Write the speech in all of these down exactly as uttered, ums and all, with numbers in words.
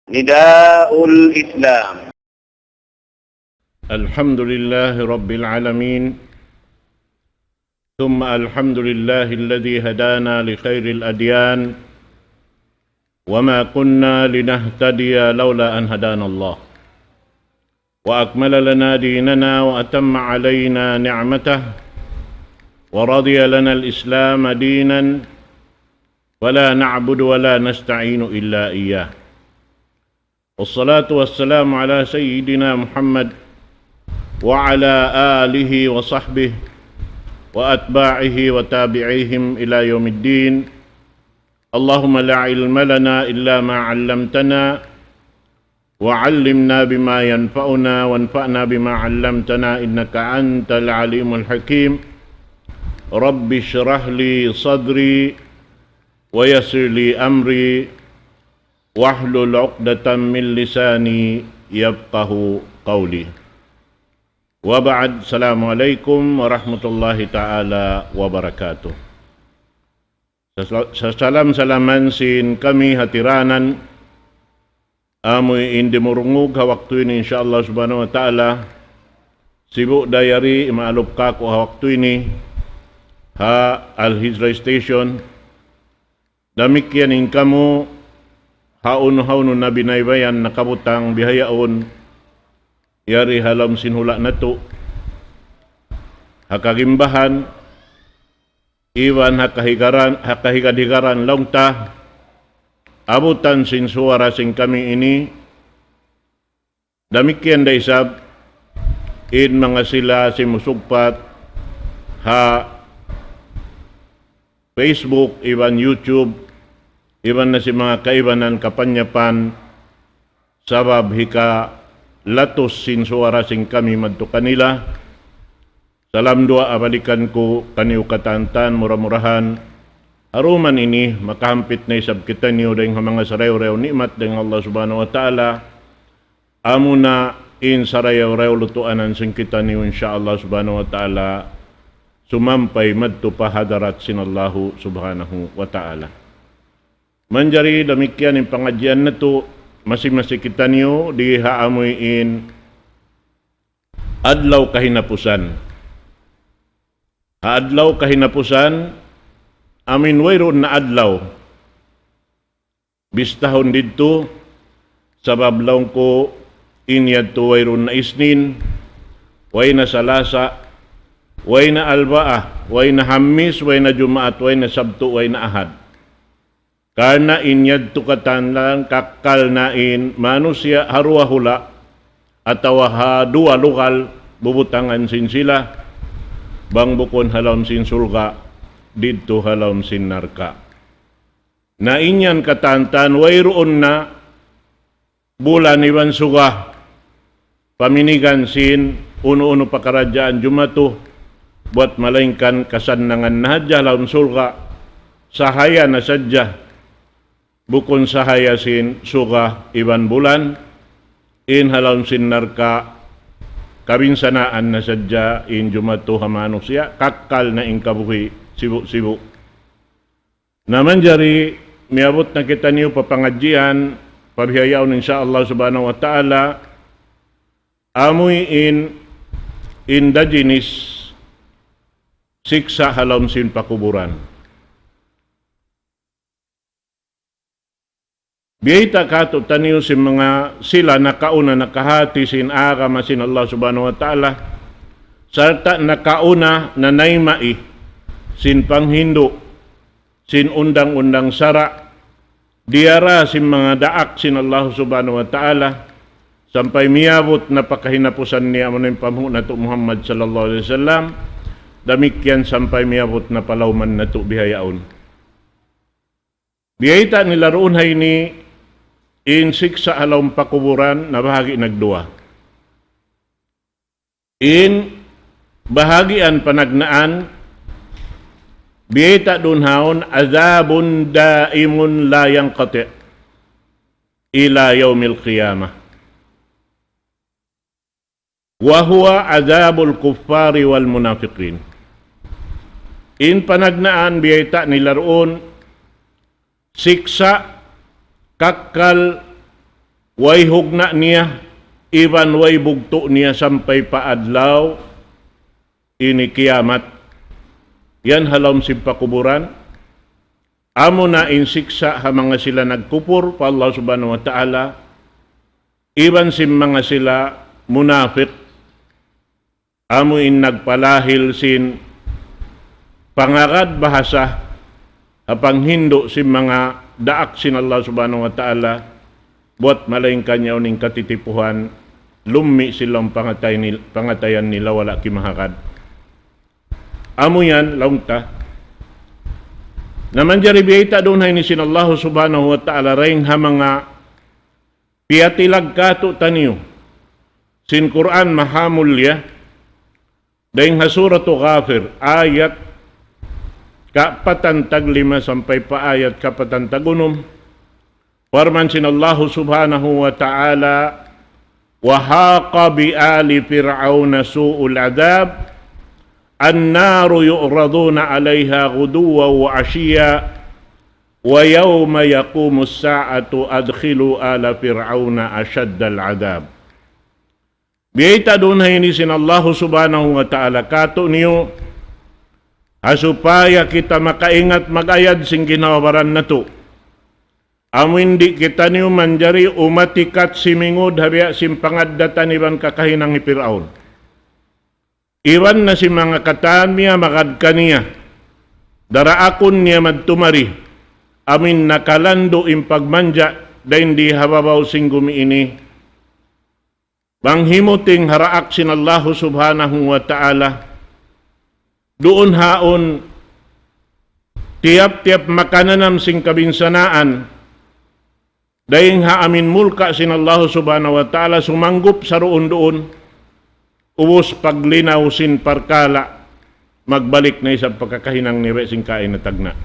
نداء الإسلام. الحمد لله رب العالمين، ثم الحمد لله الذي هدانا لخير الأديان، وما كنا لنهتدي لولا أن هدانا الله، وأكمل لنا ديننا وأتم علينا نعمته، ورضي لنا الإسلام دينا، ولا نعبد ولا نستعين إلا إياه. والصلاة والسلام على سيدنا محمد وعلى آله وصحبه وأتباعه وتابعيهم إلى يوم الدين. اللهم لا علم لنا إلا ما علمتنا، وعلمنا بما ينفعنا، وانفعنا بما علمتنا، إنك أنت العليم الحكيم. رب اشرح لي صدري، ويسر لي أمري، واحلل عقدة من لساني يفقهوا قولي. وبعد، السلام عليكم ورحمة الله تعالى وبركاته. Sasal-, sasalam-salaman sin kami hatiranan, amu in dimurungug ha waktu ini, insya Allah subhanahu wa ta'ala, sibu' da yari imaalup kāku' ha waktu ini, ha Al-Hijrah Station, damikkiyan in kamu, hawnu-hawnu na binaybayan nakabutang bihaun, yari ha lawm sin hula' natu', ha kagimbahan, iban ha kahigaran, ha kahigad-higaran laung ta, abutan sin suwara sin kami ini, damikkiyan da isab in manga sila simusugpat ha Facebook, iban YouTube, iban na sin manga kaibanan kapanyapan, sabab hikalatus sin suwara sin kami madtu kanila. Salam duwaa balikan ku kaniyu katan-katan, mura-murahan ha duman ini makahampit na isab kitaniyu dayng ha manga sarayaw-rayaw ni'mat dayng Allah subhanahu wa ta'ala. Amuna in sarayaw-rayaw lutuanan sin kitaniyu, insya Allah subhanahu wa ta'ala, sumampay madtu pa hadarat sin Allahu subhanahu wa ta'ala. Manjari damikkiyan in pangadjian natu', masi-masi kitaniyu di ha amuin adlaw kahinapusan. Ha adlaw kahinapusan, amuin wayruun na adlaw. Bistahun didtu, sabab laung ku in yadtu wayruun na Isnin, way na Salasa, way na Albaa, way na Hamis, way na Jumaat, way na Sabtu, way na Ahad. Karna' in yadtu katan laung kakkal na in manusiya' ha duwa hula' atawa ha duwa lugal bubutangan sin sila, bang bukun ha lawm sin surga', didtu ha lawm sin narka'. Na in yan katan-katan wayruun na bulan iban suga paminigan sin unu-unu pakaradjaan jumatu, buwat malaingkan kasannangan na hadja ha lawm surga', sahaya na sadja, bukun sahaya sin suga iban bulan, in ha lawm sin narka' kabinsanaan na sadja in jumatu ha manusiya', kakkal na in kabuhi' sibu'-sibu'. Na manjari miyabut na kitaniyu pa pangadjian pa bihaun, insya Allah subhanahu wa ta'ala, amuin inda jinis siksa' ha lawm sin pakuburan. Biyayta' kātu'niyu sin manga sila nakauna nakahāti sin agama sin Allah subhanahu wa ta'ala, sarta' nakauna nanayma' sin panghindu' sin undang-undang sara', diyara sin manga daak sin Allah subhanahu wa ta'ala, sampay miyabut na pa kahinapusan niya, amuna in panghu' natu' Muhammad sallallahu alayhi wasallam, damikkiyan sampay miyabut na pa lawman natu' bihaun. Biyayta' nila duun ha ini in siksa' ha lawm pakuburan nabahagi' nagduwa. In bahagian panagnaan, biyayta' duun haun, عذاب دائم لا ينقطع إلى يوم القيامة، وهو عذاب الكفار والمنافقين. In panagnaan biyayta' nila duun, siksa' kakkal way hugna' niya, iban way bugtu' niya sampay pa adlaw ini kiyamat. Yan ha lawm sin pakuburan. Amuna in siksa' ha manga sila nagkupur pa Allah Subhanahu wa Ta'ala, iban sin manga sila munapik. Amu in nagpalahil sin pangagad bahasa ha panghindu' sin manga daak sin Allah Subhanahu wa Ta'ala, buwat malaingkan yaun in katitipuhan, lummi' sila in pangatay nil-, pangatayan nila wala' kimahagad. Amu yan, laung ta. Na manjari biyayta' duun ha ini sin Allah Subhanahu wa Ta'ala, dayn ha manga piyatilag kātu'niyu sin Qur'an mahamulliya, dayn ha Suratu Ghafir, ayat kaapatan tag lima sampay pa ayat kaapatan tag unum. Parman sin Allahu Subhanahu wa Ta'ala, وحاق بآل فرعون سوء العذاب، النار يعرضون عليها غدوا وعشيا، ويوم تقوم الساعة أدخلوا آل فرعون أشد العذاب. Biyayta' duun ha ini sin Allahu Subhanahu wa Ta'ala kātu'niyu, ha supaya kita makaingat mag-ayad sin ginhawa-baran natu'. Amu in di' kitaniyu manjari umatikat simingud ha biya' sin pangaddatan iban kakahinang hi Pir'aun. Iban na sin manga katan miyamagad kaniya, daraakun niya madtu mari, amu in nakalandu' in pagmanja' dayn di ha babaw sin gumi ini. Bang himuting ha daak sin Allahu Subhanahu wa Ta'ala, duun haun tiyap-tiyap makananam sin kabinsanaan, dayn ha amu in mulka' sin Allahu Subhanahu wa Ta'ala sumanggup saruun-duun, ubus paglinaw sin parkala', magbalik na isab pa kakahinang niya sin kaina tagna'.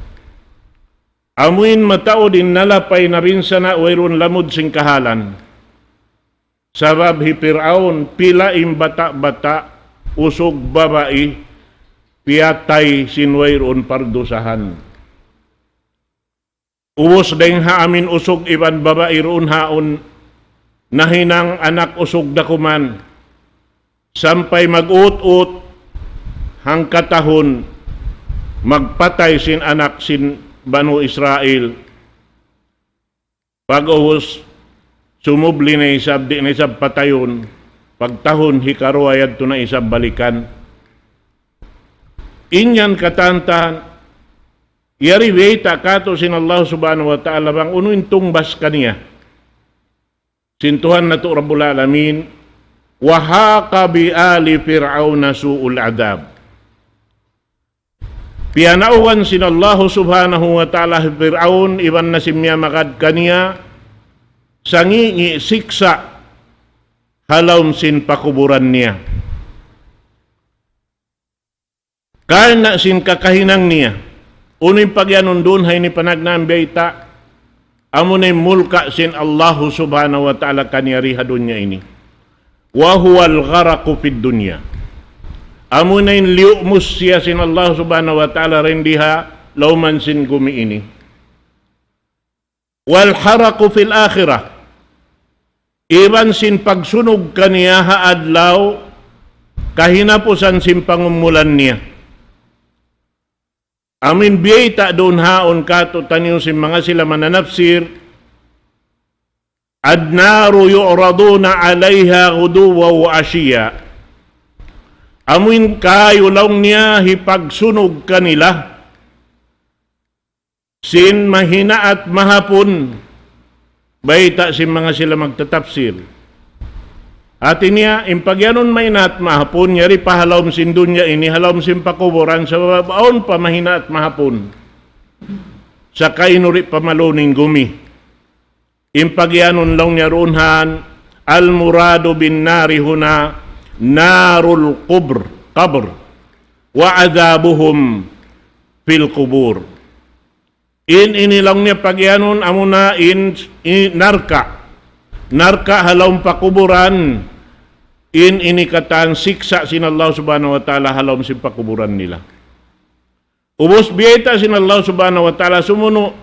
Amu in mataud in nalapay nabinsana' wayruun lamud sin kahalan. Sabab hi Pir'aun, pila in bata'-bata', usug babai, piyatay sin wayruun pardusahan. Ubus dayn ha amu in usug iban babai duun haun, nahinang anak usug dakuman, sampay mag-ut-ut, hangkatahun, magpatay sin anak sin Banu Israil. Pag'ubus, sumubli na isab, di' na isab patayun. Pagtahun hikaruwa yadtu na isab balikan. In yan katantan, yari biyayta' kātu' sin Allah Subhanahu wa Ta'ala bang unu in tungbas kaniya. Sin Tuhan natu' Rabbul Alamin, وحاق بآل فرعون سوء العذاب. Piyanaugan sin Allahu Subhanahu wa Ta'ala hi Pir'aun iban na sin miyamagad kaniya, sangi'-ngi' siksa' ha lawm sin pakuburan niya. Karna' sin kakahinang niya, unu in pagiyanun duun ha ini panagnaan biyayta', amuna in mulka' sin Allahu Subhanahu wa Ta'ala kaniya di ha dunya ini. وهو الغرق في الدنيا. Amuna in liyu'mus siya sin Allah Subhanahu wa Ta'ala dayn di ha lawman sin gumi ini. والحرق في الآخرة. Iban sin pagsunug kaniya ha adlaw kahinapusan sin pangumulan niya. Amu in biyayta' duun haun kātu'niyu sin manga sila mananapsir, النار يعرضون عليها غدوا وعشيا. Amu in kayu laung niya hipagsunug kanila sin mahinaat mahapun, bayta' sin manga sila magtatapsir. Hati niya, in pagiyanun mahinaat mahapun, yari pa ha lawm sin dunya ini, ha lawm sin pakuburan, sabab awn pa mahinaat mahapun. Saka in di' pa malun in gumi. In pagiyanun laung niya duun haun, المراد بالنار هنا نار القبر، قبر، وعذابهم في القبور. In ini laung niya pagiyanun amuna in, in narka'. Narka' ha lawm pakuburan. In ini katan siksa' sin Allah Subhanahu wa Ta'ala ha lawm sin pakuburan nila. Ubus biyayta' sin Allah Subhanahu wa Ta'ala sumunu',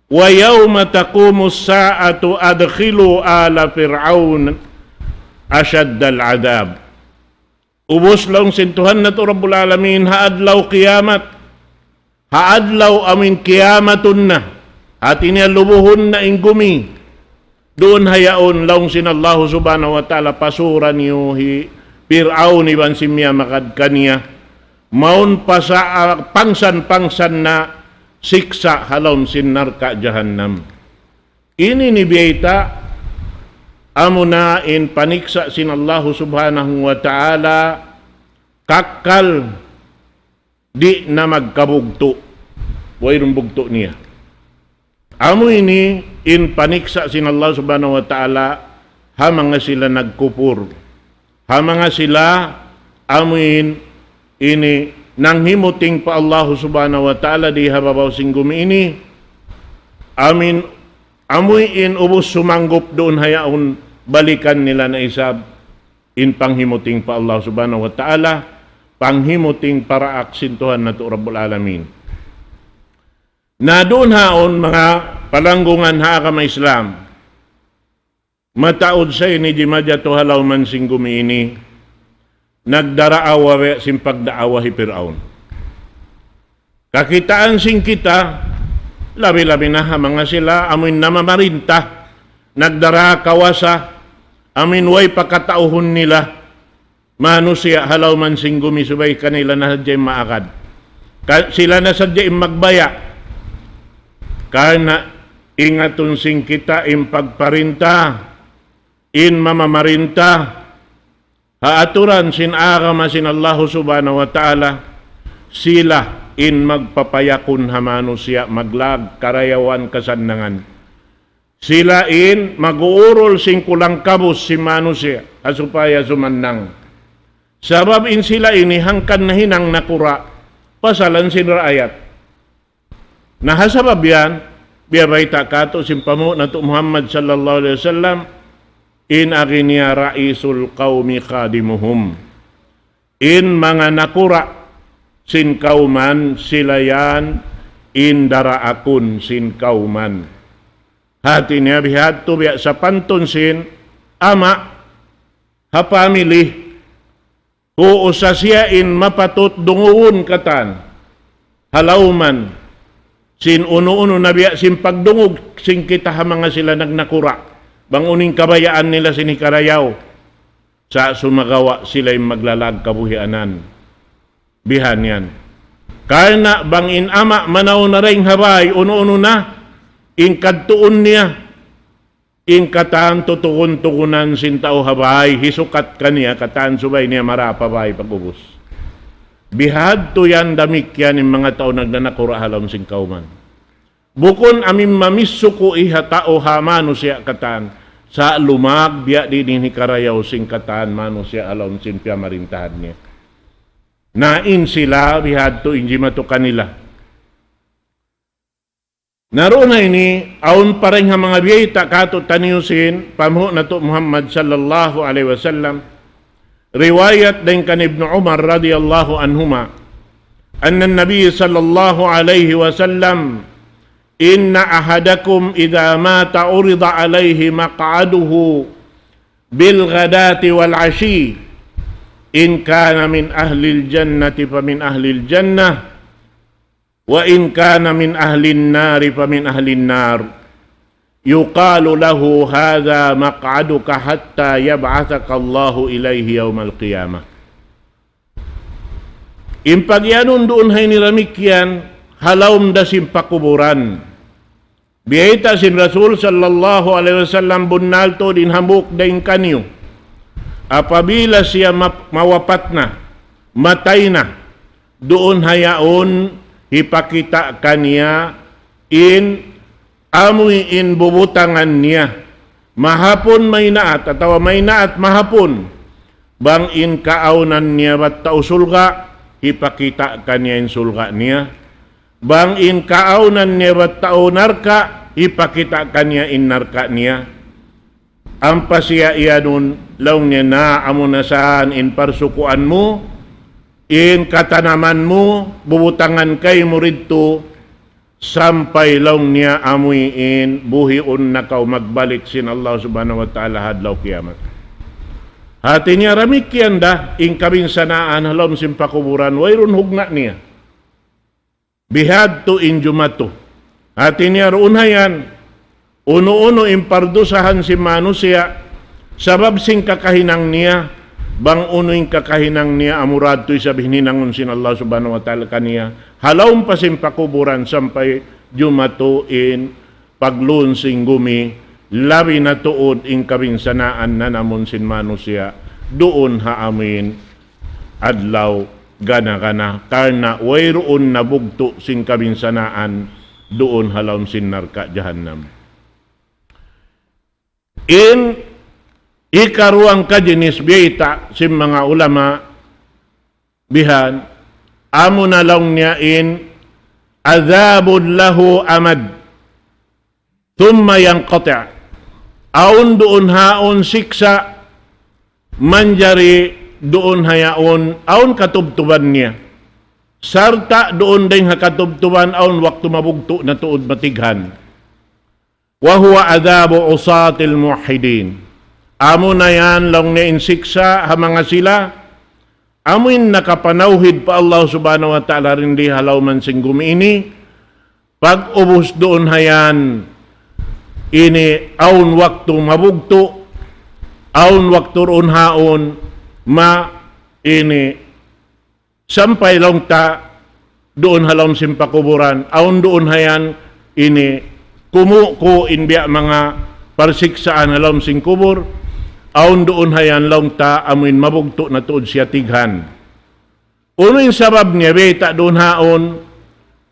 ويوم تقوم الساعة أدخلوا آل فرعون أشد العذاب. Ubus laung sin Tuhan natu' Rabbul Alamin, ha adlaw kiyamat, ha adlaw amuin kiyamatun na, hati niya lubuhun na in gumi. Duun ha yaun laung sin Allahu Subhanahu wa Ta'ala, pasura niyu hi Pir'aun iban sin miyamagad kaniya. Mawn pa sa, ah, pangsan-pangsan na siksa' ha lawm sin narka' jahannam. Ini in biyayta', amuna in paniksa' sin Allahu Subhanahu wa Ta'ala, kakkal, di' na magkabugtu'. Wayruun bugtu' niya. Amu ini in paniksa' sin Allah Subhanahu wa Ta'ala ha manga sila nagkupur. Ha manga sila amuin ini nanghimuting pa Allah Subhanahu wa Ta'ala di ha babaw sin gumi ini. Amin, amuin ubus sumanggup duun ha yaun balikan nila na isab in panghimuting pa Allah Subhanahu wa Ta'ala, panghimuting paraak sin Tuhan natu' Rabbul Alamin. Na duun ha yaun manga palanggungan ha agama Islam. Mataud sa ini di' majatu ha lawman sin gumi ini, nagdaraawa biya' sin pagdaawa hi Pir'aun. Kakitaan sin kita, labi-labi na ha manga sila, amuin namamarinta, nagdara kawasa, amuin way pakatauhun nila, manusiya' ha lawman sin gumi subay kanila na sadja in maagad. Ka-, sila na sadja in magbaya'. Karna' ingatun sin kita in pagparinta, in mamamarinta, ha aturan sin agama sin Allahu Subhanahu wa Ta'ala, sila in magpapayakun ha manusiya', maglag karayawan kasannangan. Sila in mag-uurul sin kulang kabus sin manusiya', ha supaya sumannang. Sabab in sila ini hangkan nahinang nakura', pasalan sin raayat. Na ha sabab yan, biyabayta' katu' sin panghu' natu' Muhammad sallallahu alayhi wasallam, in agi niya رئيس القوم خادمهم. In manga nakura' sin kawman, sila yan in daraakun sin kawman. Hati niya bihadtu biya' sapantun sin ama' ha family, hu usa siya in mapatut dungugun katan ha lawman sin unu-unu na biya' sin pagdungug sin kita ha manga sila nagnakura'. Bang unu in kabayaan nila sin hikarayaw. Sa' sumagawa' sila in maglalag kabuhianan. Bihan yan. Karna' bang in ama' manaw na dayn ha bāy, unu-unu na, in kadtuun niya, in katan tutugun-tugunan sin tau ha bāy, hisukat kaniya, katan subay niya mara pa bāy pag-ubus. Bihadtu yan damikkiyan in manga tau nagnanakura' ha lawm sin kawman. Bukun amin mamisuku' ha tau ha manusiya' katan, sa' lumag biya' diin in hikarayaw sin katan manusiya' ha lawm sin piyamarintahan niya. Na in sila bihadtu in jimatu kanila. Na duun ha ini, awn pa dayn ha manga biyayta' katu' taniyu sin panghu' natu' Muhammad sallallahu alayhi wasallam, riwayat dayn kan Ibnu Umar radiyallahu anhuma, أن النبي صلى الله عليه وسلم، إن أحدكم إذا مات عرض عليه مقعده بالغداة والعشي، إن كان من أهل الجنة فمن أهل الجنة، وإن كان من أهل النار فمن أهل النار، يقال له: هذا مقعدك حتى يبعثك الله إليه يوم القيامة. In pagiyanun duun ha ini damikkiyan, ha lawm da sin pakuburan. Biyayta' sin Rasul sallallahu alayhi wasallam, bunnal tuud in hambuuk dayn kaniyu. Apabila siya map-, mawapat na, matay na, duun ha yaun hipakita' kaniya in amuin bubutangan niya. Mahapun maynaat, atawa maynaat mahapun. Bang in kaawnan niya bat tau surga', hipakita' kaniya in surga' niya. Bang in kaawnan niya bat tau narka', hipakita' kaniya in narka' niya. Ampa siya iyanun, laung niya, na amu na saan in parsukuan mu, in katanaman mu, bubutangan kaymu didtu, sampay laung niya amuin buhiun na kaw magbalik sin Allah Subhanahu wa Ta'ala ha adlaw kiyamat. Hati niya damikkiyan da in kabinsanaan ha lawm sin pakuburan, wayruun hugna' niya. Bihadtu in jumatu. Hati niya duun ha yan, unu-unu in pardusahan sin manusiya', sabab sin kakahinang niya, bang unu in kakahinang niya, amura yadtu isab hinangun sin Allah Subhanahu wa Ta'ala kaniya, ha lawm pa sin pakuburan sampay jumatu in pagluun sin gumi, labi na tuud in kabinsanaan nanamun sin manusiya', duun ha amuin adlaw gana-gana, karna' wayruun na bugtu' sin kabinsanaan duun ha lawm sin narka' jahannam. In hikaruwa kajinis biyayta' sin manga ulama bihan, amuna laung niya in عذاب له أمد ثم ينقطع. Awn duun ha yaun siksa' manjari duun ha yaun, awn katubtuban niya. Sarta' duun dayng ha katubtuban, awn waktu mabugtu' na tuud matighan. وهو عذاب عصاة الموحدين. Amuna yan laung niya in siksa' ha manga sila, amuin nakapanawhid pa Allah Subhanahu wa Ta'ala dindi ha lawm sin gumi ini, pag-ubus duun ha yan, ini awn waktu mabugtu', awn waktu duun ha yaun, ma ini sampay laung ta duun ha lawm sin pakuburan, awn duun ha yan ini kumuku in biya' manga parsiksaan ha lawm sin kubur, awn duun ha yan laung ta amuin mabugtu' na tuud siya tighan. Unu in sabab niya biyayta' duun ha yaun,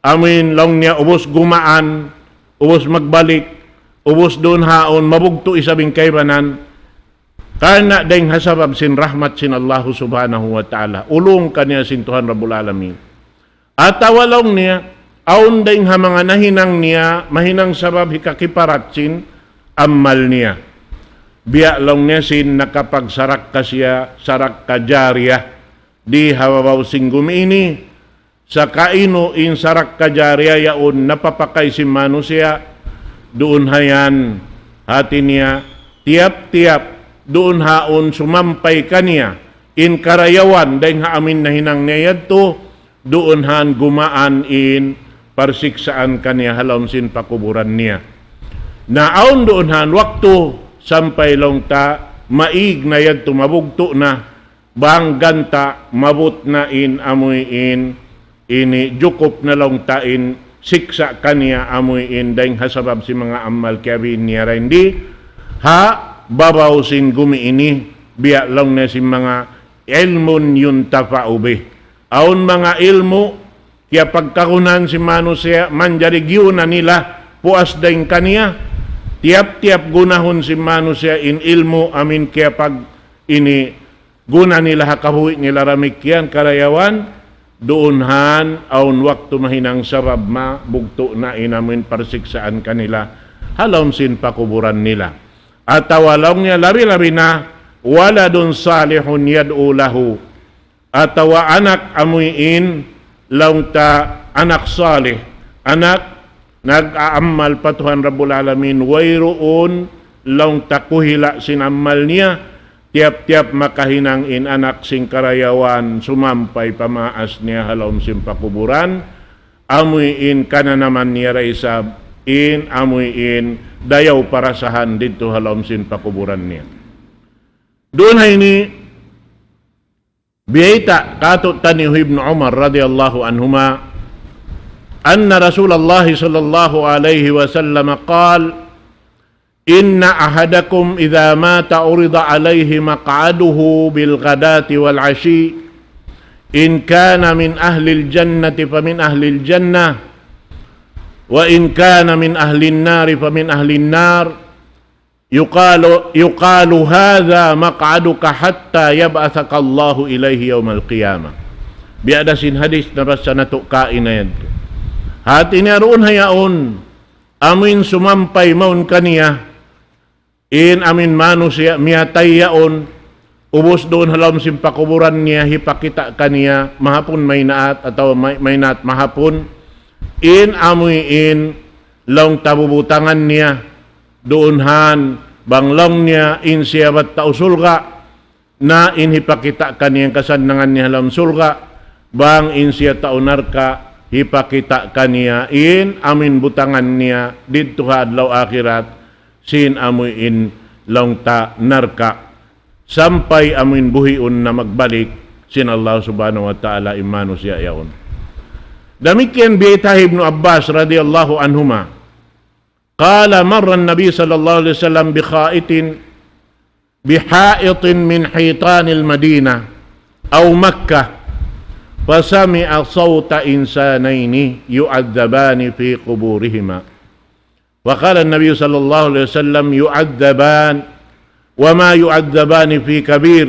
amuin laung niya ubus gumaan, ubus magbalik, ubus duun ha yaun, mabugtu' isab in kaibanan, karna' dayng ha sabab sin rahmat sin Allahu Subhanahu wa Ta'ala. Ulung kaniya sin Tuhan Rabbul Alamin. Atawa laung niya, awn dayng ha manga nahinang niya, mahinang sabab hikakiparat sin amal niya. Biya' laung niya sin nakapagsarakka siya, sarakka jariyah, di ha babaw sin gumi ini, saka unu in sarakka jariyah yaun napapakay sin manusiya', duun ha yan, hati niya, tiyap-tiyap, duun ha yaun sumampay kaniya, in karayawan, dayng ha amuin nahinang niya yadtu, duun ha yan gumaan in parsiksaan kaniya ha lawm sin pakuburan niya. Na awn duun ha yan waktu, sampay laung ta, maig na yadtu mabugtu' na, bang ganta' maabut na in amuin, ini jukup na laung ta in siksa' kaniya amuin dayng ha sabab sin manga amal kiyabiin niya dindi, ha babaw sin gumi ini, biya' laung niya sin manga علم ينتفع به. Awn manga ilmu', kiyapagkagunahan sin manusiya', manjari giyuna nila, puas dayng kaniya, tiyap-tiyap gunahun sin manusiya' in ilmu', amuin kiyapag ini guna nila ha kabuhi' nila damikkiyan karayawan, duun ha yan, awn waktu mahinang sabab mabugtu' na in amuin parsiksaan kanila, ha lawm sin pakuburan nila. Atawa laung niya labi-labi na, ولد صالح يدعو له. Atawa anak amuin laung ta anak salih, anak nag-aamal pa Tuhan Rabbul Alamin, wayruun laung ta kuhila' sin amal niya, tiyap-tiyap makahinang in anak sin karayawan, sumampay pa maas niya ha lawm sin pakuburan, amuin kananaman niya da isab in amuin dayaw parasahan didtu ha lawm sin pakuburan niya. Duun ha ini, biyayta' kātu'niyu hi Ibnu Umar radiyallahu anhuma, أن رسول الله صلى الله عليه وسلم قال: إن أحدكم إذا مات عرض عليه مقعده بالغداة والعشي، إن كان من أهل الجنة فمن أهل الجنة، وإن كان من أهل النار فمن أهل النار، يقال، يقال هذا مقعدك حتى يبعثك الله إليه يوم القيامة. Biya' da sin hadis nabasa natu' kaina yadtu. Hati niya duun ha yaun, amuin sumampay mawn kaniya, in amuin manusiya' miyatay yaun, ubus duun ha lawm sin pakuburan niya, hipakita' kaniya, mahapun maynaat atawa may-, maynaat mahapun, In amuin laung ta bubutangan niya, duun han, bang laung niya in siya bat tau surga', na in hipakita' kaniya kasannangan niya ha lawm surga', bang in siya tau narka', hipakita' kaniya in amuin butangan niya didtu ha adlaw akhirat, sin amuin laung ta narka', sampay amuin buhiun na magbalik sin Allah Subhanahu wa Ta'ala in manusiya' yaun. Damikkiyan biyayta' hi Ibnu Abbas radiyallahu anhuma. قال: مر النبي صلى الله عليه وسلم بخائط، بحائط من حيطان المدينة أو مكة، فسمع صوت إنسانين يعذبان في قبورهما. فقال النبي صلى الله عليه وسلم: يعذبان، وما يعذبان في كبير.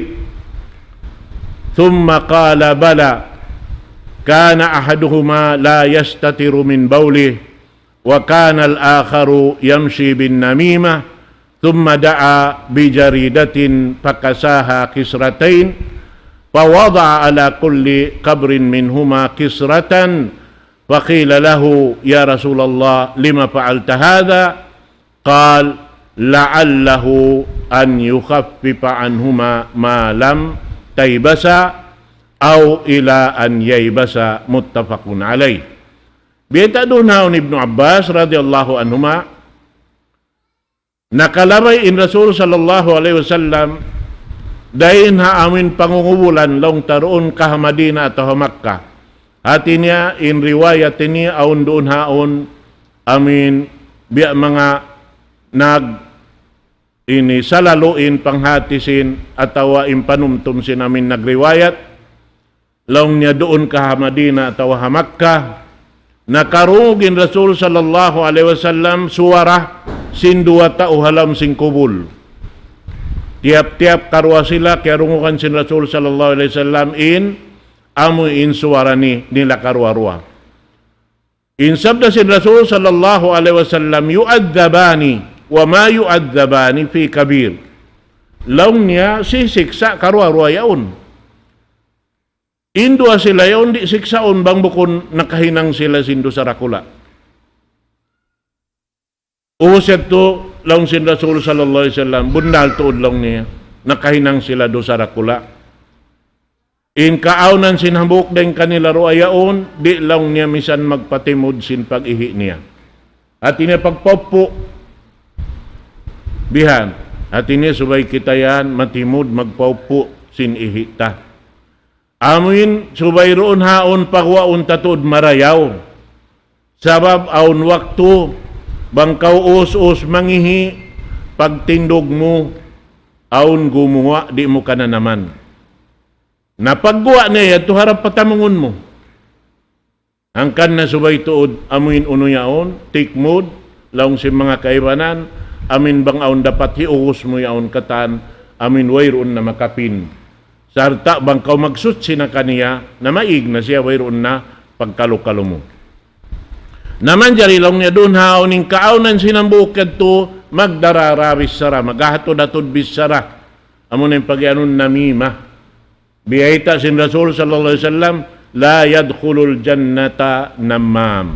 ثم قال: بلى، كان أحدهما لا يستتر من بوله، وكان الآخر يمشي بالنميمة، ثم دعا بجريدة فكساها كسرتين، فوضع على كل قبر منهما كسرة، فقيل له: يا رسول الله، لم فعلت هذا؟ قال: لعله أن يخفف عنهما ما لم تيبسا، أو إلى أن ييبسا، متفق عليه. Biyayta' duun haun Ibnu Abbas radiyallahu anhuma, nakalabay in Rasul sallallahu alayhi wasallam dayn ha amuin pangungubulan laung ta duun ka ha Madina atawa ha Makkah. Hati niya in riwayat ini awn duun haun amuin biya' manga nag ini salalu in panghati sin atawa in panumtum sin amuin nagriwayat. Laung niya duun ka ha Madina atawa ha Makkah, nakarungug in Rasul sallallahu alayhi wasallam suwara sin duwa tau ha lawm sin kubul. Tiyap-tiyap karuwa sila kiyarungugan sin Rasul sallallahu alayhi wasallam in amu in suwara ni-, nila karuwa-ruwa. In sabda sin Rasul sallallahu alayhi wasallam, يعذبان وما يعذبان في كبير. Laung niya, sisiksa' karuwa-ruwa yaun. In duwa sila yaun di' siksaun bang bukun nakahinang sila sin dusa dakula'. Ubus yadtu laung sin Rasul sallallahu alayhi wasallam, bunnal tuud laung niya, nakahinang sila dusa dakula'. In kaawnan sin hambuuk dayn kanila duwa yaun, di' laung niya misan magpatimud sin pag-ihi' niya. Hati niya pagpauppu'. Bihan. Hati niya subay kita yan matimud magpauppu' sin ihi' ta. Amuin subay duun haun paguwaun ta tuud marayaw. Sabab awn waktu bang kaw us-us mangihi', pagtindug mu, awn gumuwa', di' mu kananaman. Na pagguwa' niya yadtu harap patamungun mu. Hangkan na subay tuud amuin unu yaun, tikmud, laung sin manga kaibanan, amuin bang awn dapat hiugus mu yaun katan, amuin wayruun na makapin. Sarta' bang kaw magsuchi na kaniya, na maig na siya, wayruun na pagkalu-kalu mu. Na manjari laung niya duun haun in kaawnan sin hambuuk yadtu, magdara-dara bichara, maghahatud-hatud bichara. Amu na in pagiyanun namimah. Biyayta' sin Rasul sallallahu alayhi wasallam, لا يدخل الجنة نمام.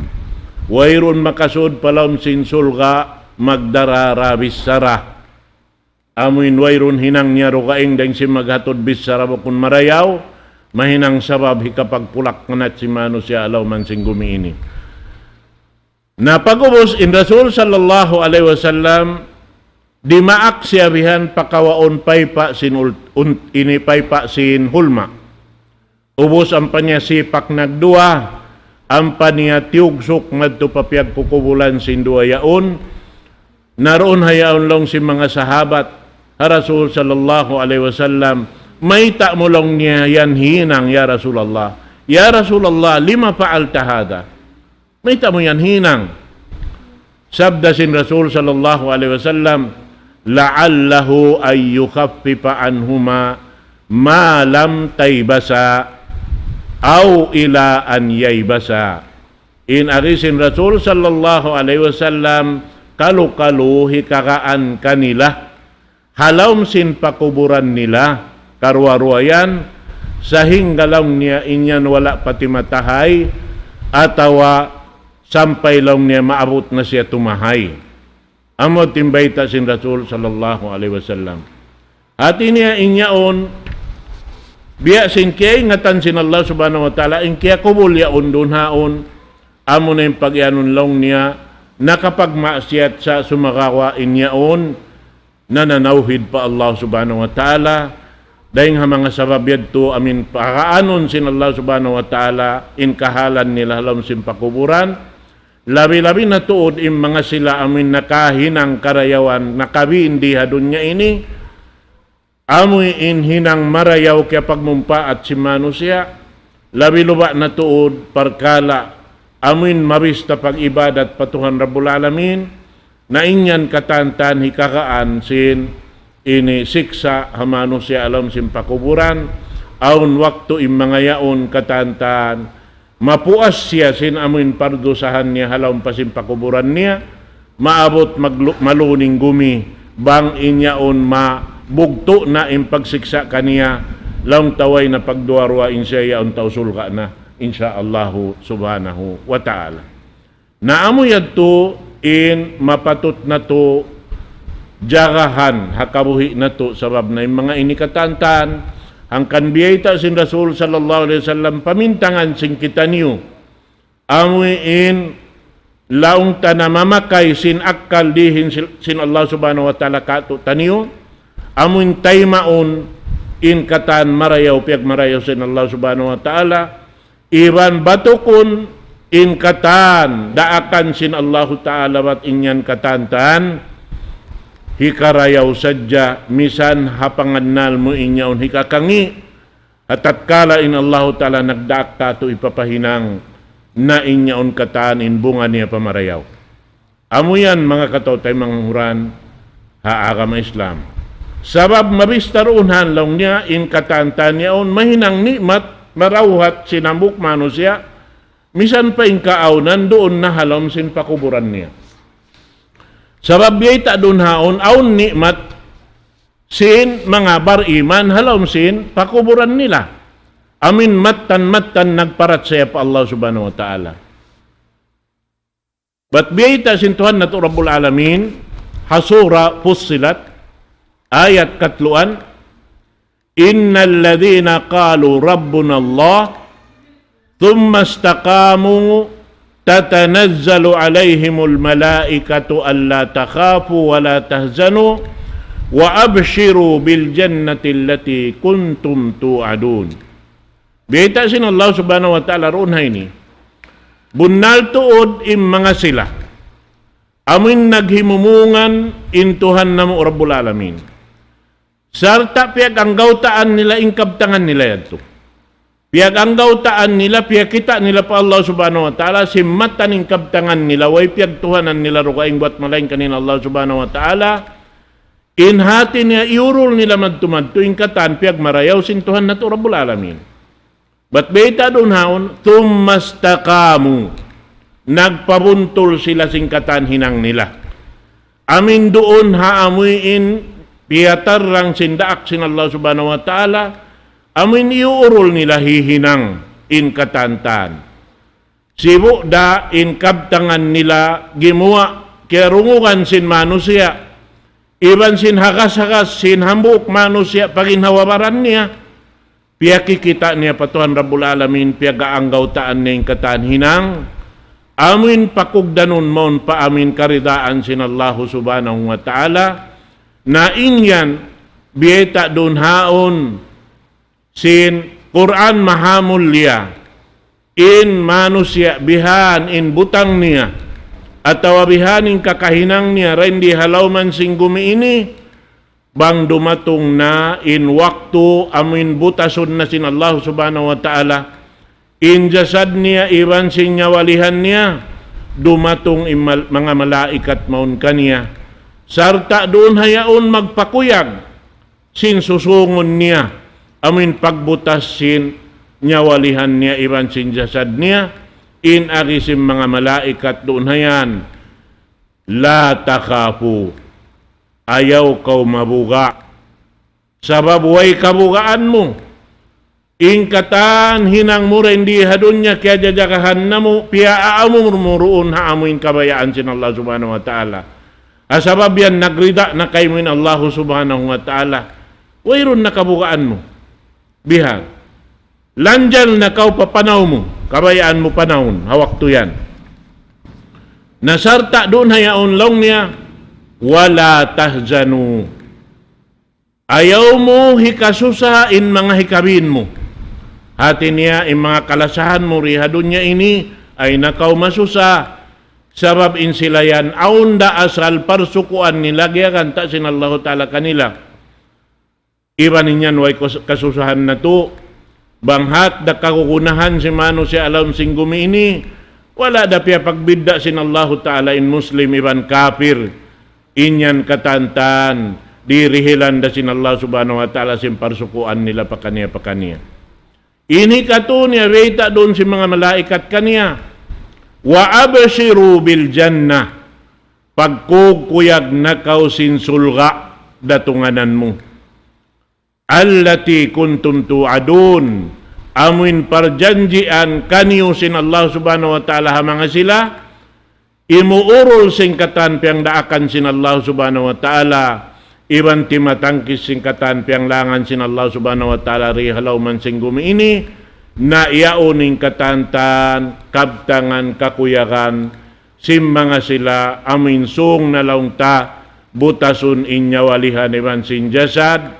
Wayruun makasud pa lawm sin surga' magdara-dara bichara. Amuin wayruun hinang niya dugaing dayn sin maghatud bichara bukun marayaw, mahinang sabab hikapagpulak-nganat sin manusiya' ha lawm sin gumi ini. Na pag'ubus in Rasul sallallahu alayhi wasallam, dimaak siya bihan pakawaun paypa' sin ul-, un-, ini paypa' sin hulma. Ubus ampa niya sipak nagduwa, ampa niya tiyugsuk madtu pa piyagkukubulan sin duwa yaun, na duun ha yaun laung sin manga sahabat ha Rasul sallallahu alayhi wasallam, mayta' mu laung niya yan hinang ya Rasulullah? Ya Rasulullah, لم فعلت هذا؟ Mayta' mu yan hinang? Sabda sin Rasul sallallahu alayhi wasallam, لعله أن يخفف عنهما ما لم تيبسا أو إلى أن ييبسا. In agi sin Rasul sallallahu alayhi wasallam, kalu-kalu hikagaan kanila ha lawm sin pakuburan nila, karuwa-ruwa yan, sahingga laung niya in yan wala' pa timatahay, atawa sampay laung niya maabut na siya tumahay. Amu in bayta' sin Rasul sallallahu alayhi wasallam. Hati niya in yaun, biya' sin kiyaingatan sin Allah subhanahu wa ta'ala, in kiyakubul yaun duun haun, amu na in pagiyanun laung niya, nakapagmaksiyat sa sumagawa' in yaun, nananawhid pa Allah subhanahu wa ta'ala, dayng ha manga sabab yadtu amu in pakaanun sin Allah subhanahu wa ta'ala, in kahalan nila ha lawm sin pakuburan, labi-labi na tuud in manga sila amu in nakahinang karayawan, nakabiin di ha dunya ini, amu in hinang marayaw kiyapagmumpaat sin manusiya', labi-labi na tuud parkala' amu in mabista pag-ibadat pa Tuhan Rabbul Alamin, na in yan katantan hikakaan sin ini siksa' ha manusiya' ha lawm sin pakuburan, awn waktu in manga yaun katantan, mapuas siya sin amu in pardusahan niya ha lawm pa sin pakuburan niya, maabut maglu-, maluning gumi, bang in yaun mabugtu' na in pagsiksa' kaniya, laung ta way na pagduwa-ruwa in siya yaun tau surga' na, insya Allahu subhanahu wa ta'ala. Na amu yadtu in mapatut natu' jagahan ha kabuhi' natu', sabab na in manga ini katantan, hangkan biyayta' sin Rasul sallallahu alayhi wasallam pamintangan sin kitaniyu. Amu in laung ta na mamakay sin akkal dihin sil-, sin Allah subhanahu wa ta'ala kātu'niyu, amu in taymaun in katan marayaw, piyagmarayaw sin Allah subhanahu wa ta'ala, iban batukun in katan daakan sin Allahu ta'ala bat in yan katantan, hikarayaw sadja, misan ha pangannal mu in yaun hikakangi', ha tatkala in Allahu ta'ala nagdaak kātu' hipapahinang, na in yaun katan in bunga niya pa marayaw. Amu yan manga kataw-taymanghuran ha agama Islam. Sabab mabista duun ha laung niya in katantan yaun mahinang ni'mat, marawhat sin hambuuk manusiya', misan pa in kaawnan duun na ha lawm sin pakuburan niya. Sabab biyayta' duun haun, awn ni'mat sin manga bariman ha lawm sin pakuburan nila. Amu in mattan-mattan nagparachaya pa Allah subhanahu wa ta'ala. Bat biyayta' sin Tuhan natu' Rabbul Alamin, ha Sura Fussilat, ayat katluan, إن الذين قالوا ربنا الله ثم استقاموا تتنزل عليهم الملائكة ألا تخافوا ولا تحزنوا وأبشروا بالجنة التي كنتم توعدون. Biyayta' sin Allah subhanahu wa ta'ala duun ha ini. Bunnal tuud in manga sila. Amu in naghimumungan in Tuhan namu' Rabbul Alamin. Sarta' piyaganggawtaan nila in kabtangan nila yadtu. Piyaganggawtaan nila, piyakita' nila pa Allah subhanahu wa ta'ala, sin mattan in kabtangan nila, way piyagtuhanan nila dugaing buwat malaingkan in Allah subhanahu wa ta'ala. In hati niya iyurul nila madtu-madtu in katan piyagmarayaw sin Tuhan natu' Rabbul Alamin. Bat bayta' duun haun, ثم استقاموا. Nagpabuntul sila sin katan hinang nila. Amu in duun ha amuin piyatarrang sin daak sin Allah subhanahu wa ta'ala, amuin iyuurul nila hihinang in katan-katan. Sibu' da in kabtangan nila gimuwa' kiyarungugan sin manusiya', iban sin hagas-hagas sin hambuuk manusiya' pa ginhawa-baran niya, piyakikita' niya pa Tuhan Rabbul Alamin, piyag-aanggawtaan niya in katan hinang, amuin pakugdanun mawn pa amuin karidaan sin Allahu subhanahu wa ta'ala, na in yan, biyayta' duun haun, sin Qur'an mahamulliya, in manusiya' bihan in butang niya, atawa bihan in kakahinang niya, dayn di ha lawman sin gumi ini, bang dumatung na in waktu amuin butasun na sin Allah subhanahu wa ta'ala, in jasad niya iban sin nyawalihan niya, dumatung in mal-, manga malaikat mawn kaniya. Sarta' duun ha yaun magpakuyag, sin susungun niya, amuin pagbutas sin nyawalihan niya iban sin jasad niya, in agi sin manga malaikat duun ha yan, لا تخافوا, ayaw kaw mabuga'. Sabab way kabugaan mu. In katan hinang mu dayn di ha dunya kiyajajagahan namu', piyaamur mu duun ha amu in kabayaan sin Allah Subhanahu wa Ta'ala. Ha sabab yan nagrida na kaymu in Allah Subhanahu wa Ta'ala. Wayruun na kabugaan mu. Bihan. Lanjal na kaw pa panaw mu, kabayaan mu panawun, ha waktu yan. Na sarta' duun ha yaun laung niya, ولا تهنوا. Ayaw mu hikasusa in manga hikabin mu. Hati niya, in manga kalasahan mu di ha dunya ini, ayaw na kaw masusa, sabab in sila yan, awn da asal parsukuan nila giyaganta' sin Allahu Ta'ala kanila. Iban in yan way kus-, kasusahan natu', bang hat da kagunahan sin manusiya' ha lawm sin gumi ini, wala' da piyapagbidda' sin Allahu Ta'ala in Muslim iban kapir. In yan katantan, dirihilan da sin Allah Subhanahu wa Ta'ala sin parsukuan nila pakaniya-pakaniya. Ini katu' niya bayta' duun sin manga malaikat kaniya. وأبشروا بالجنة. Pagkukuyag na kaw sin surga' datunganan mu. التي كنتم توعدون. Amu in parjanjian kaniyu sin Allah Subhanahu wa Ta'ala ha manga sila, imuurul sin katan piyangdaakan sin Allah Subhanahu wa Ta'ala, iban timatangkis sin katan piyanglangan sin Allah Subhanahu wa Ta'ala di ha lawm sin gumi ini, na yaun in katantan, kabtangan, kakuyagan, sin manga sila amu in sung na laung ta, butasun in nyawa-lihan iban sin jasad,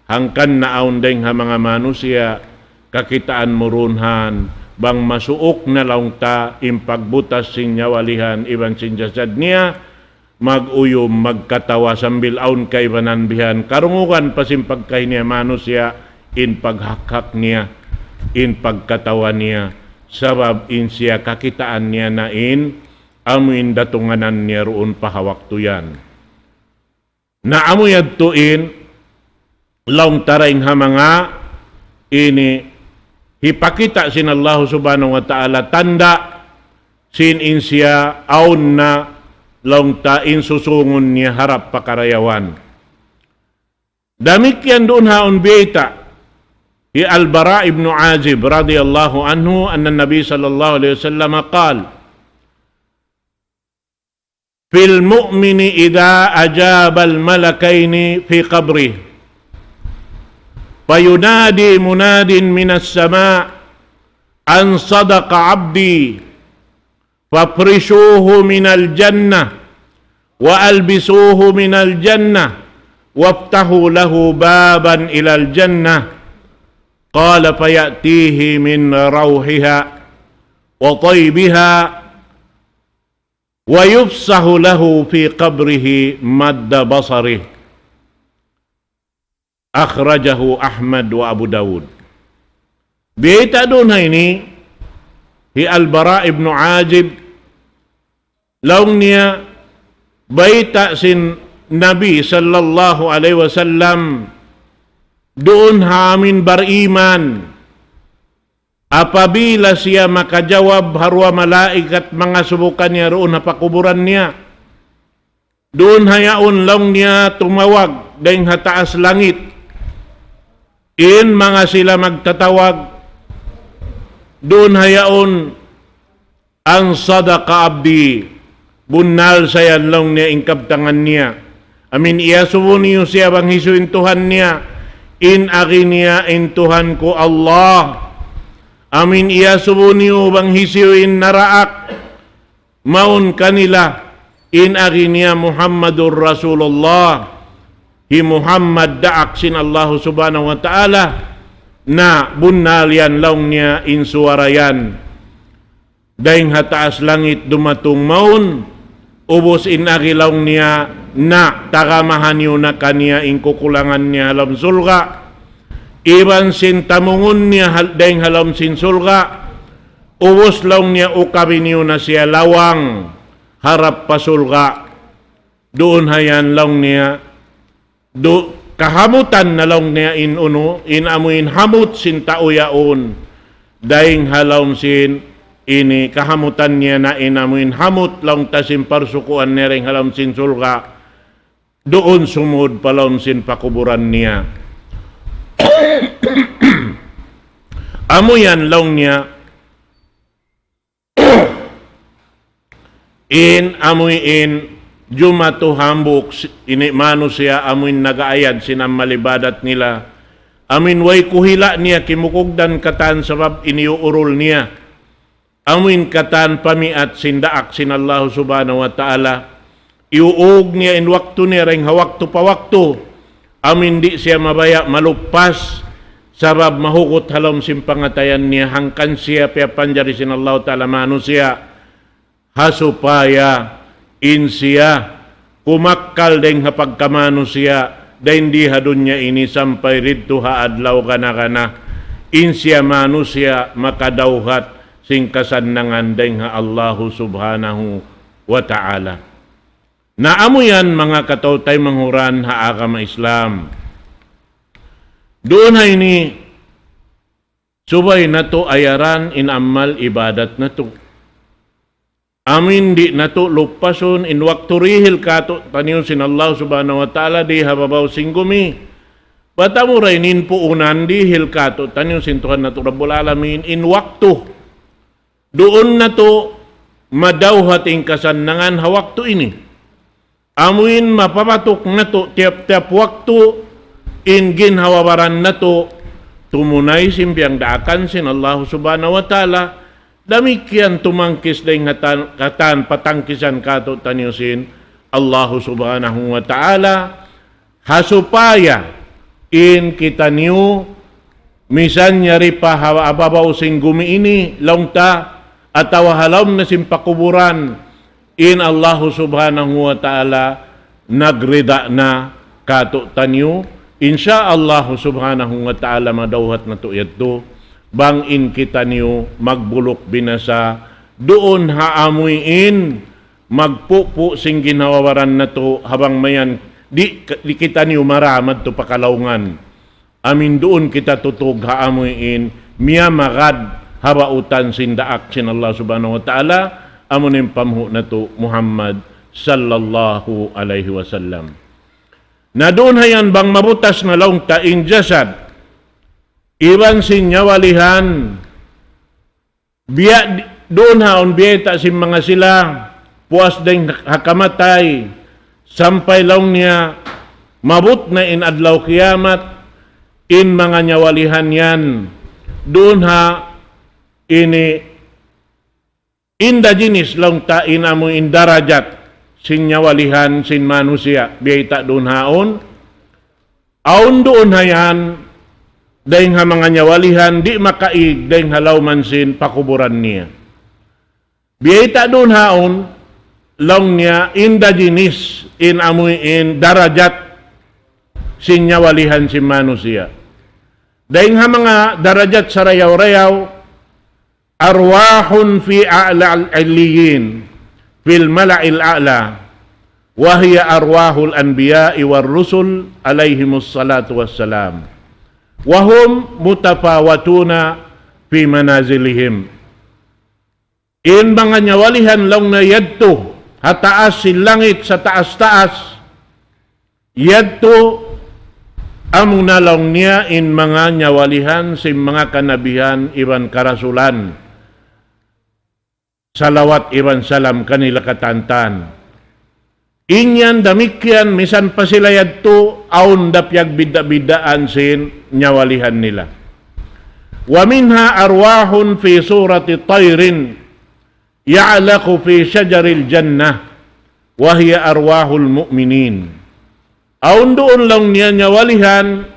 hangkan na awn dayng ha manga manusiya', kakitaan mu duun han, bang masuuk na laung ta, in pagbutas sin nyawa-lihan iban sin jasad niya, mag-uyum, magkatawa sambil awn kaibanan bihan, karungugan pa sin pagkahi niya manusiya', in paghakhak niya, in pagkatawa niya, sabab in siya kakitaan niya na in, amu in datunganan niya duun pa ha waktu yan. Na amu yadtu in, laung ta dayn ha manga ini hipakita' sin Allah Subhanahu wa Ta'ala tanda' sin in siya awn na laung ta in susungun niya harap pa karayawan. Damikkiyan duun ha awn biyayta' hi Al-Bara' ibn Azib radiyallahu anhu, أن النبي صلى الله عليه وسلم قال: في المؤمن إذا أجاب الملكين في قبره، فينادي مناد من السماء أن صدق عبدي، فافرشوه من الجنة، وألبسوه من الجنة، وافتحوا له بابا إلى الجنة. قال: فيأتيه من روحها وطيبها، ويفسح له في قبره مد بصره. أخرجه أحمد وأبو داود. Biyayta' duun ha ini, hi Al-Bara' ibn Azib, laung niya, bayta' sin Nabi sallallahu alayhi wasallam, duun ha amin bariman, apabila siya makajawab ha duwa malaikat mangasubu kaniya duun ha pakuburan niya. Duun ha yaun laung niya tumawag dayng ha taas langit. In manga sila magtatawag. Duun ha yaun أن صدق عبدي. Bunnal sa yan laung niya in kabtangan niya. Amin iyasubu niyu siya bang hisiyu in Tuhan niya. In agi niya in Tuhan ku Allah. Amin iyasubu niyu bang hisiyu in naraak mawn kanila. In agi niya Muhammadur Rasulullah. Hi Muhammad daak sin Allah Subhanahu wa Ta'ala. Na bunnal yan laung niya in suwara yan. Dayng ha taas langit dumatung mawn, ubus in agi laung niya, na tagamahan niyu na kaniya in kukulangan niya ha lawm surga', iban sin tamungun niya hal-, dayng ha lawm sin surga', ubus laung niya ukabi niyu na siya lawang harap pa surga'. Duun ha yan laung niya, du-, kahamutan na laung niya in unu, in amu in hamut sin tau yaun. Dayng ha lawm sin ini kahamutan niya na in amu in hamut laung ta sin parsukuan niya dayng ha lawm sin surga'. Duun sumud pa lawm sin pakuburan niya. Amu yan laung niya, in amuin jumatu hambuuk si-, ini manusiya' amuin nag-aayad sin amal ibadat nila. Amuin way kuhila' niya kimukugdan katan sabab ini uurul niya. Amuin katan pamiat sin daak sin Allah Subhanahu wa Ta'ala. Iuug niya in waktu niya dayn ha waktu pa waktu. Amuin di' siya mabaya' maluppas sabab mahugut ha lawm sin pangatayan niya hangkan siya piyapanjari sin Allah Ta'ala manusiya'. Ha supaya in siya kumakkal dayn ha pagkamanusiya', dayn di ha dunya ini sampay didtu ha adlaw gana-gana, in siya manusiya' makadawhat sin kasannangan dayn ha Allahu Subhanahu wa Ta'ala. Na amu yan, manga kataw-taymanghuran ha agama Islam. Duun ha ini, subay natu' ayaran in amal ibadat natu'. Amuin di' natu' luppasun in waktu dihil kātu'niyu sin Allah Subhanahu wa Ta'ala di ha babaw sin gumi. Bat amura ini in puunan dihil kātu'niyu sin Tuhan natu' Rabbul Alamin in waktu. Duun natu' madawhat in kasannangan ha waktu ini. Amuin mapapatuk natu' tiyap-tiyap waktu in ginhawa-baran natu' tumunay sin piyagdaakan sin Allah Subhanahu wa Ta'ala. Damikkiyan tumangkis dayn ha tan-, katan patangkisan kātu'niyu sin Allah Subhanahu wa Ta'ala. Ha supaya in kitaniyu misan yari pa ha babaw sin gumi ini laung ta atawa ha lawm na sin pakuburan, in Allahu Subhanahu wa Ta'ala nagrida na kātu'niyu. Insya Allah Subhanahu wa Ta'ala madawhat natu' yadtu. Bang in kitaniyu magbuluk binasa duun ha amuin magpupu' sin ginhawa-baran natu' ha bang mayan di', di' kitaniyu mara madtu pa kalaungan. Amuin duun kita tutug ha amuin miyamagad ha bautan sin daak sin Allah Subhanahu wa Ta'ala, amuin panghu' natu' Muhammad sallallahu alayhi wasallam. Na duun ha yan bang mabutas na laung ta in jasad iban sin nyawalihan, biya' di-, duun ha yaun biyayta' sin manga sila, puas dayn ha kamatay, sampay laung niya, maabut na in adlaw kiyamat, in manga nyawalihan yan, duun ha ini inda jinis laung ta in amu in darajat sin nyawalihan sin manusiya', biyayta' duun ha yaun, awn duun ha yan, dayn ha manga nyawalihan, di' makaig, dayn ha lawman sin pakuburan niya. Biyayta' duun ha yaun, laung niya, inda jinis, in amuin darajat, sin nyawalihan sin manusiya'. Dayn ha manga darajat sarayaw-rayaw, أرواح في أعلى العليين في الملأ الأعلى وهي أرواح الأنبياء والرسل عليهم الصلاة والسلام وهم متفاوتون في منازلهم. In manga nyawalihan laung niya yadtu ha taas sin langit sataas-taas, yadtu amuna laung niya in manga nyawalihan sin manga kanabihan iban karasulan. Salawat iban salam kanila katantan. In yan damikkiyan misan pa sila yadtu awn da piyagbidda'-biddaan sin nyawalihan nila. ومنها أرواح في صورة طير يعلق في شجر الجنة وهي أرواح المؤمنين. Awn duun laung niya nyawalihan,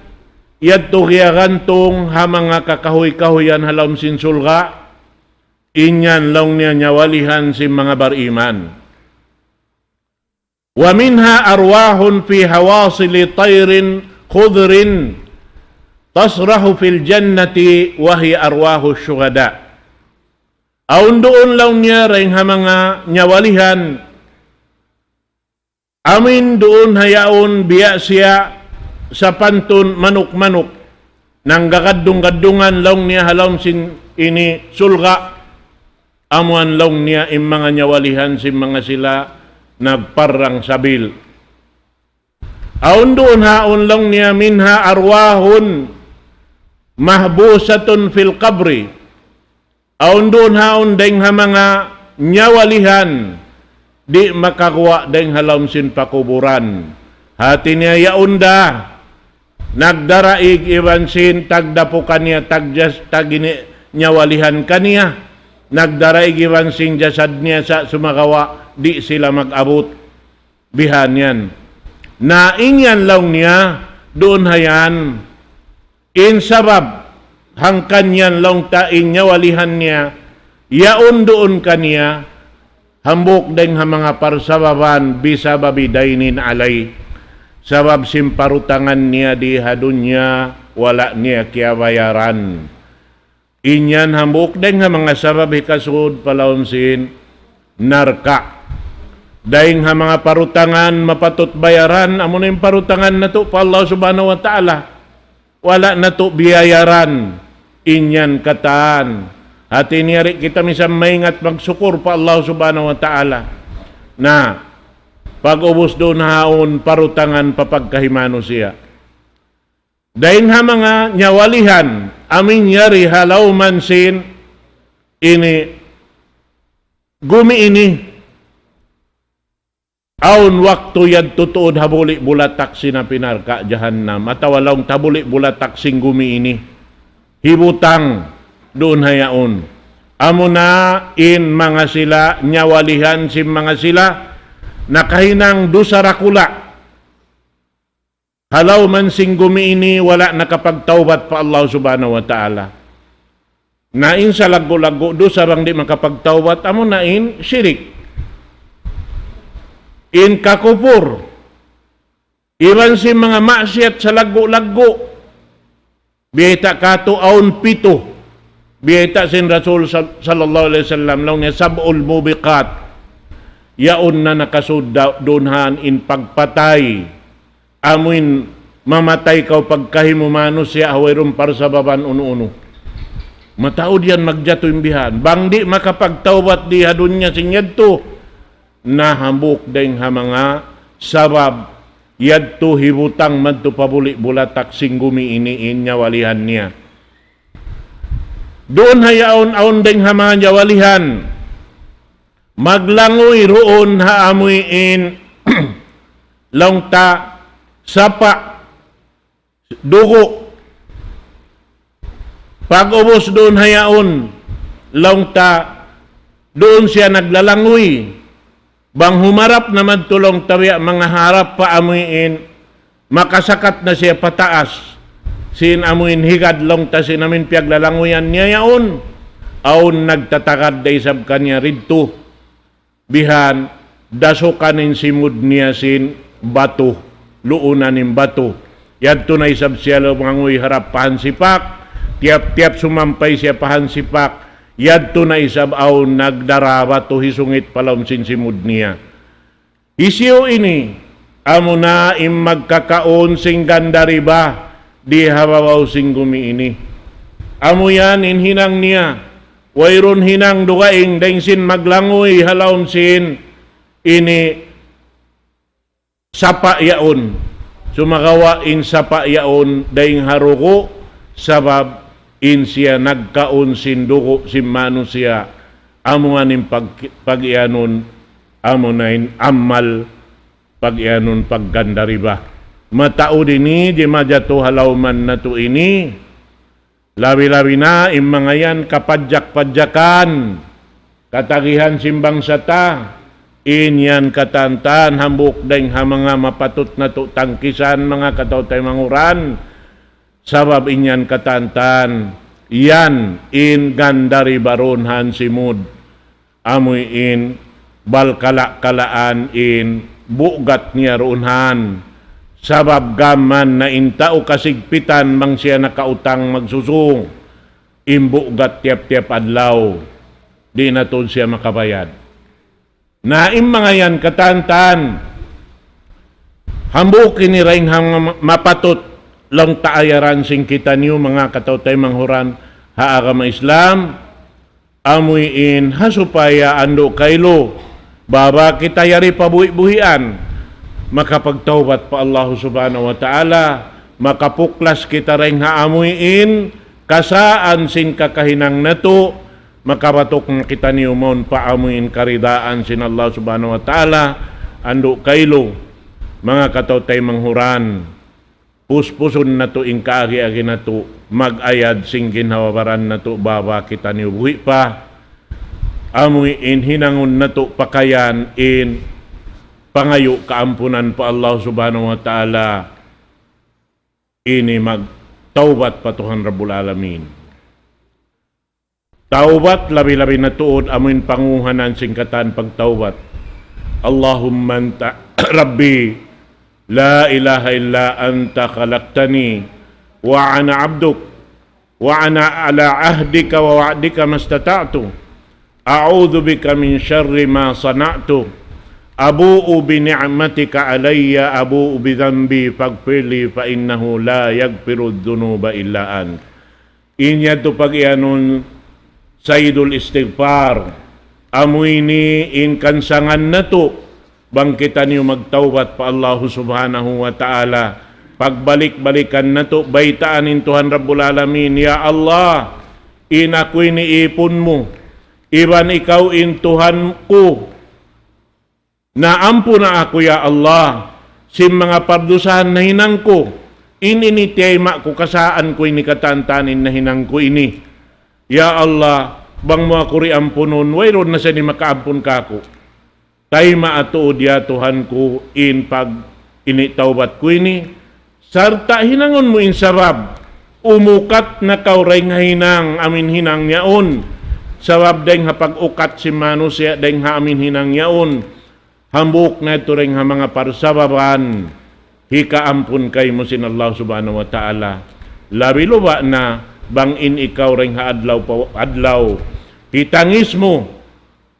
yadtu giyagantung ha manga kakahuy-kahuyan ha lawm sin surga', in yan laung niya nyawalihan sin manga bariman. ومنها أرواح في هواصل طير خضر تسرح في الجنة وهي أرواح الشهداء. Awn duun laung niya dayn ha manga nyawalihan, amuin duun ha yaun biya' siya sapantun manuk-manuk, nanggagaddung-gaddungan laung niya ha lawm sin ini surga', amuan laung niya in manga nyawalihan sin manga sila nagparrang sabil. Awn duun ha yaun laung niya منها أرواح مَحْبُوسَةٌ فِي الْقَبْرِ. Awn duun haun dayng ha manga nyawalihan, di' makaguwa' dayng ha lawm sin pakuburan. Hati niya yaun da, nagdaraig iban sin tagdapu kaniya, tagjas, tagini nyawalihan kaniya, nagdaraig iban sin jasad niya sa' sumagawa', di' sila mag-abut. Bihan yan. Na in yan laung niya, duun ha yan, in sabab, hangkan yan laung ta in nyawalihan niya, yaun duun kaniya, hambuuk dayng ha manga parsababan, بِسَبَبِ دَيْنٍ عَلَيْهِ. Sabab sin parutangan niya di ha dunya, wala' niya kiyabayaran. In yan hambuuk dayng ha manga sabab hikasud pa lawm sin narka'. Dayng ha manga parutangan mapatut bayaran, amuna in parutangan natu' pa Allah Subhanahu wa Ta'ala. Wala' natu' biyayaran, in yan katan. Hati niya di' kita misan maingat magsukur pa Allah Subhanahu wa Ta'ala. Na, pag-ubus duun haun parutangan pa pagkahi manusiya'. Dayng ha manga nyawalihan, amu in yari ha lawm sin ini gumi ini. Awn waktu yadtu tuud ha buli' bulatak sin api narka' jahannam, atawa laung ta buli' bulatak sin gumi ini. Hibutang duun ha yaun. Amuna in manga sila, nyawalihan sin manga sila, nakahinang dusa dakula'. Ha lawm sin gumi ini wala' nakapagtawbat pa Allah Subhanahu wa Ta'ala. Na in salaggu'-laggu' dusa bang di' makapagtawbat, amuna in shirik. In kakupur. Iban sin manga maksiyat salaggu'-laggu'. Biyayta' katu' awn pitu. Biyayta' sin Rasul sal-, sallallahu alayhi wasallam, laung niya سَبْعٌ مُوبِقَاتٌ. Yaun na nakasud duun ha yan in pagpatay. Amuin mamatay kaw pagkahi mu manusiya' ha wayruun parsababan unu-unu. Mataud yan magjatu in bihan. Bang di' makapagtawbat di ha dunya sin yadtu, na hambuuk dayng ha manga sabab yadtu hibutang madtu pa buli' bulatak sin gumi ini in nyawalihan niya. Duun ha yaun awn dayng ha manga nyawalihan. Maglanguy duun ha amuin laung ta sapa' dugu'. Pag-ubus duun ha yaun, laung ta duun siya naglalanguy. Bang humarap na madtu laung ta biya' manga harap pa amuin, makasakat na siya pataas. Sin amuin higad laung ta sin amuin piyaglalanguyan niya yaun. Awn nagtatagad da isab kaniya didtu. Bihan, dasukan in simud niya sin batu, luunan in batu. Yadtu na isab siya lumanguy harap pa hansipak, tiyap-tiyap sumampay siya pa hansipak, yadtu na isab awn nagdara batu hisungit pa lawm sin simud niya. Hisiyu ini, amuna in magkakaun sin ganda riba, di ha babaw sin gumi ini. Amu yan in hinang niya, wayruun hinang dugaing dayng sin maglanguy ha lawm sin ini sapa' yaun. Sumagawa' in sapa' yaun dayng ha dugu', sabab in siya nagkaun sin dugu' sin manusiya', amu yan in pag-, pag-iyanun, amu na in amal, pag-iyanun pagganda riba. Mataud ini, di' majatu ha lawm natu' ini, labi-labi na in manga yan kapadjak-padjakan, katagihan sin bangsa ta, in yan katantan hambuuk dayng ha manga mapatut natu' tangkisan manga kataw-taymanghuran, sabab in yan katantan, yan in ganda riba duun ha yan simud. Amuin balkala'-kalaan in bugat niya duun ha yan. Sabab gam mayan na in tau kasigpitan bang siya nakautang magsusung. In bugat tiyap-tiyap adlaw, di' na tuud siya makabayad. Na in manga yan katantan, hambuuk ini dayng ha mapatut laung ta ayaran sin kitaniyu manga kataw-taymanghuran ha agama Islam, amuin ha supaya andu' kailu, baba kita yari pabuhi'-buhian, makapagtawbat pa Allah Subhanahu wa Ta'ala, makapuklas kita dayng ha amuin kasaan sin kakahinang natu', makabatuk na kitaniyu mawn pa amuin karidaan sin Allah Subhanahu wa Ta'ala. Andu' kailu, manga kataw-taymanghuran, puspusun natu' in kaagi-agi natu', mag-ayad sin ginhawa-baran natu', baba kitaniyu buhi' pa. Amuin hinangun natu' pakayan in pangayu' kaampunan pa Allah Subhanahu wa Ta'ala, ini magtawbat pa Tuhan Rabbul Alamin. Tawbat labi-labi na tuud amuin panguhanan sin katan pagtawbat. اللهم أنت ربي لا إله إلا أنت خلقتني وأنا عبدك وأنا على عهدك ووعدك ما استطعت أعوذ بك من شر ما صنعت أبوء بنعمتك علي أبوء بذنبي فاغفر لي فإنه لا يغفر الذنوب إلا أنت. In yadtu pagiyanun Sayyidul Istighfar. Amu ini in kansangan natu', bang kitaniyu magtawbat pa Allahu Subhanahu wa Ta'ala. Pagbalik-balikan natu', baytaan in Tuhan Rabbul Alamin, "Ya Allah, in aku ini ipun mu, iban ikaw in Tuhan ku. Na ampuna aku, ya Allah, sin manga pardusahan nahinang ku. In ini tiyayma' ku kasaan ku ini, katantan in nahinang ku ini. Ya Allah, bang mu aku di' ampunun, wayruun na sa ini makaampun kāku'. Taymaa tuud, ya Tuhan ku, in pag ini tawbat ku ini, sarta' hinangun mu in sabab. Umukat na kaw dayn ha hinang, amuin hinang yaun. Sabab dayn ha pag-ukat sin manusiya', dayn ha amuin hinang yaun, hambuuk na yadtu dayn ha manga parsababan hikaampun kaymu sin Allah Subhanahu wa Ta'ala. Labi luba' na bang in ikaw dayn ha adlaw pa adlaw, hitangis mu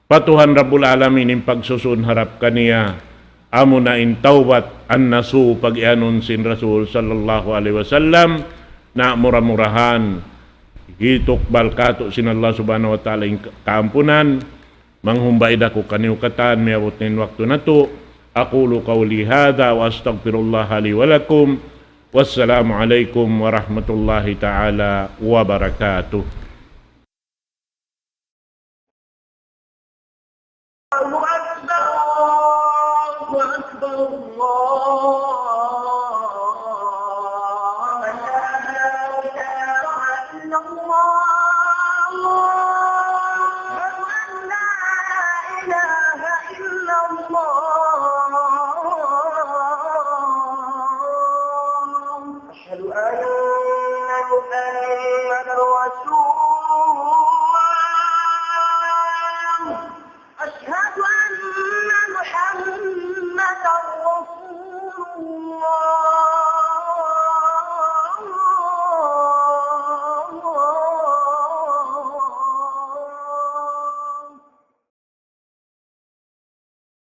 pa Tuhan Rabbul Alamin in pagsusun harap kaniya, amuna in tawbat an-nasuh pagiyanun sin Rasul sallallahu alayhi wasallam. Na mura-murahan hitukbal kātu' sin Allah Subhanahu wa Ta'ala in ka-, kaampunan. Manghumbay da aku kaniyu katan, miyabut na in waktu natu'. أقول قولي هذا وأستغفر الله لي ولكم. والسلام عليكم ورحمة الله تعالى وبركاته. الله أكبر، الله أكبر، الله أكبر. أشهد أن لا إله إلا الله. أشهد أن لا إله إلا الله. أشهد أن